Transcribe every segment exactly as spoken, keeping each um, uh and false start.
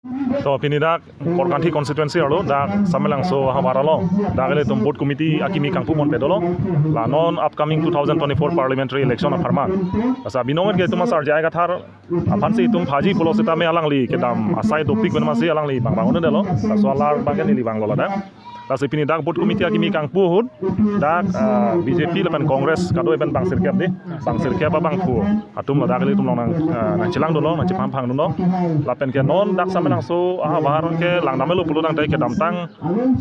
To pini dak Korkanthi constituency arlo dak Samelangso ahavar along dak ilitum booth committee akimi kangpu ponpe dolo. La non upcoming two thousand twenty-four parliamentary election apharman. Lasi binong ke itum asar J I Kathar aphansi itum phaji pulo setame alangli kedam asai dopik pen masi alangli bang bang un-edetlo. Laso alar abangke neli vanglo ladak. Lasi pini dak booth committee akimi kangpu ahut dak, ah, B J P lapen Congress kado-an pen bang sirkep dei, bang sirkep abangphu atum ladak ilitum along nang, ah, nangchelangdunlo, nangchephangphangdunlo. Lapen ke non dak Samelangso ahavar ke langdamlo pulo tangte kedamtang,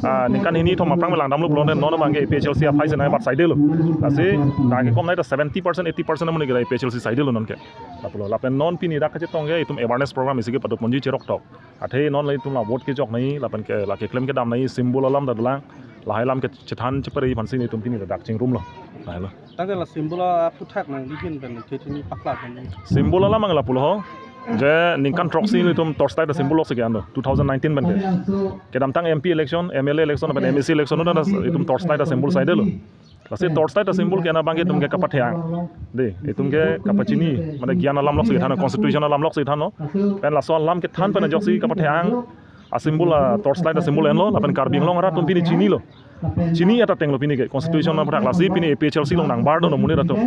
ah, ningkan hini thom aphrang langdamlo pulo tangte non abangke A P H L C aphai senai bat saidelo. Lasi dak ke komnai ta seventy percent, eighty percent amonit ke A P H L C saidelo non ke. Lapulo lapen non pini dak kachetong ke itum awareness program isi kepado ponji cheroktok. Athe non la itum la vote kejok nangji, lapen ke la keklem kedam nangji, symbol alam ta dolang, lahai alam kechethan chepere aphansi nelitum pini ladak chingrumlo. Lahai lo. Tangte la symbol aphuthak nangli ahin pen thethini pakla pen. Symbol alam abang lapulo ho. Je ningkan throksi nelitum torch light asymbol lok si ke-an do, two thousand nineteen pen ke. Kedamtang M P election, M L A election, pen M A C election, udah itum torch light asymbol saidelo. Lasi torch light asymbol ke-en abangke itum ke kapathe-ang. Dei, itum ke kapachini, mane gyan alam lok si thanlo, constitution alam lok si thanlo. Pen laso alam kethan pen ajoksi kapathe-ang asymbol, a torch light asymbol enlo, lapen Karbi Anglong arat atum pini chinilo. Chini atatenglo pini ke constitution aphuthak, lasi pini A P H L C along nangbardunlo monit atum.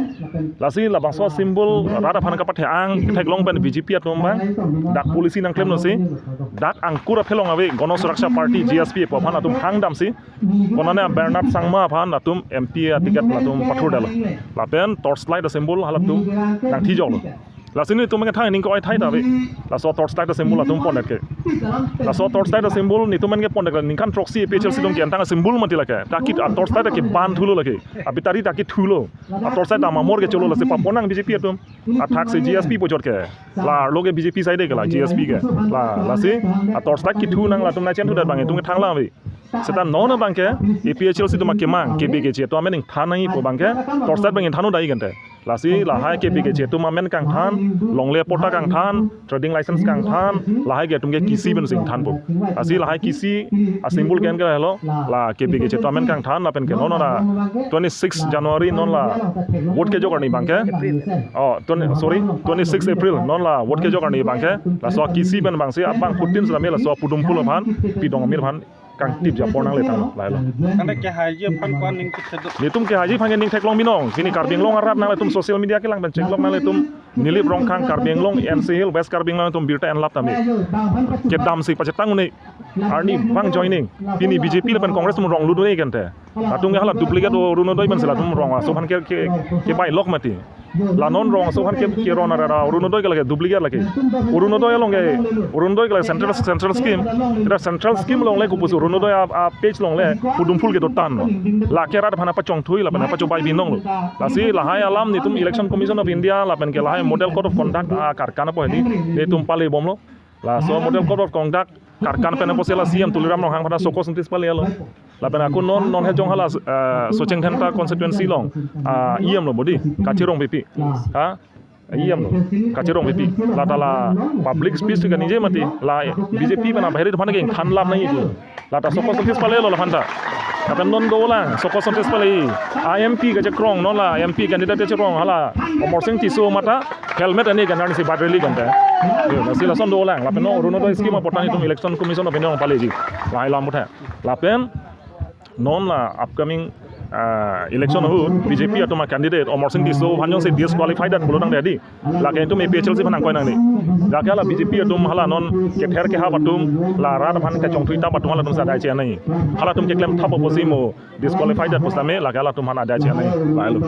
Lasi labangso symbol rat aphan kapathe-ang ketheklong pen B J P atum abang dak policy nangklemlo si, dak angkur aphelong ave Gana Suraksha Party, G S P pu aphan atum hangdamsi, konane Bernard Sangma aphan latum M P aticket latum pathurdetlo. Lapen torch light asymbol halatum nangthijoklo. Lasi nelitum ke thang ning ko-oi thai ta ave. Laso torch light asymbol latum pondet ke. Laso torch light asymbol nelitum ke pondet ke ningkan throksi A P H L C atum ke-entang asymbol mati lake. Ta kit a torch light ke ban thulo lake. A battery ta kithulo. A torch light ta mamor ke cholo lasi paponang B J P atum. Athaksi G S P pu ajat ke. La arlo ke B J P side ke la G S P ke. La, lasi a torch light kithu nang latum nangchenthudet abang itum ke thanglang ave. Seta non abangke A P H L C atum akemang, K B K G atum amen ingthan nangji pu abangke torch light abang ingthan un-edetji kante. Lasi lahai K B K G atum amen kangthan, longle patta kangthan, trading license kangthan, lahai ke atum ke kisi pensi ingthanpo. Lasi lahai kisi asymbol ke-en ke lahelo, la K B K G atum amen kangthan, lapen ke non la twenty-six January non la vote kejok arni abangke. Oh, twenty, sorry, twenty-six April non la vote kejok arni abangke. Laso kisi pen abangsi abangphutin sitame laso pudum phul aphan, pidong amir aphan kangtip japor nangle tanglo, lahelo. Tangte kehaiji aphan ko-an ning thekthedok? Nelitum kehaiji aphan ke ning theklong binong. Pini Karbi Anglong arat nanglitum social media kelang pen cheklok nanglitum Nilip Rongkhang Karbi Anglong, N C Hills, West Karbi Anglong atum birta enlap tame. Kedamsi pachetang un-e arni abang joining. Pini B J P lapen Congress atum rong lut un-e kante. Latum ke hala duplicate Orunodoi pensi latum rong aso aphan ke, ke, kebai lok mati. La non rong aso aphan ke, keron ara ra Orunodoi ke lake duplicate lake. Orunodoi along ke, Orunodoi ke lake central, central scheme. Ira central scheme along le kopusi Orunodoi a, a page along le pudum phul kedotanlo. Lake rat aphan apachongthui lapen apachobai binonglo. Lasi lahai alam nelitum Election Commission of India lapen ke lahai Model Code of Conduct akarkan apo hedi nelitum pale bomlo. Laso Model Code of Conduct karkan pen apotsi la C M Tuliram Ronghang aphan SOCO notice palelo. Lapen ako non, non hejong hala, eh, Socheng Dhenta constituency along, ah, E M lo bodi, Kachi Rongpipi. Ha? E M lo, Kachi Rongpipi. La ta la public speech kaningje mati, la B J P pen abaheri aphan ke ingthan lap nangji pu. La ta SOCO notice palelo laphanta. Lapen non dolang, SOCO notice pale. I M P kachekrong, non la M P candidate kachekrong, hala Amarsing Tisso mata helmet ani ganarsi bat rally kante. Yo, lasi lason dolang. Lapen non Orunodoi scheme aportan itum Election Commission of India paleji. Lahai alam puthot. Lapen non la upcoming, ah, election ahut B J P atum a candidate Amarsing Tisso aphan jongsi disqualified det pulo tangte di. Lake itum A P H L C aphan nangkoi nangne. Lake hala B J P atum hala non kether kehap atum la rat aphan kachongthui tap atum halatum si adai chenai. Halatum keklem thap apotsi mo disqualified det pusitame lake halatum aphan adai chenai. Lahelo.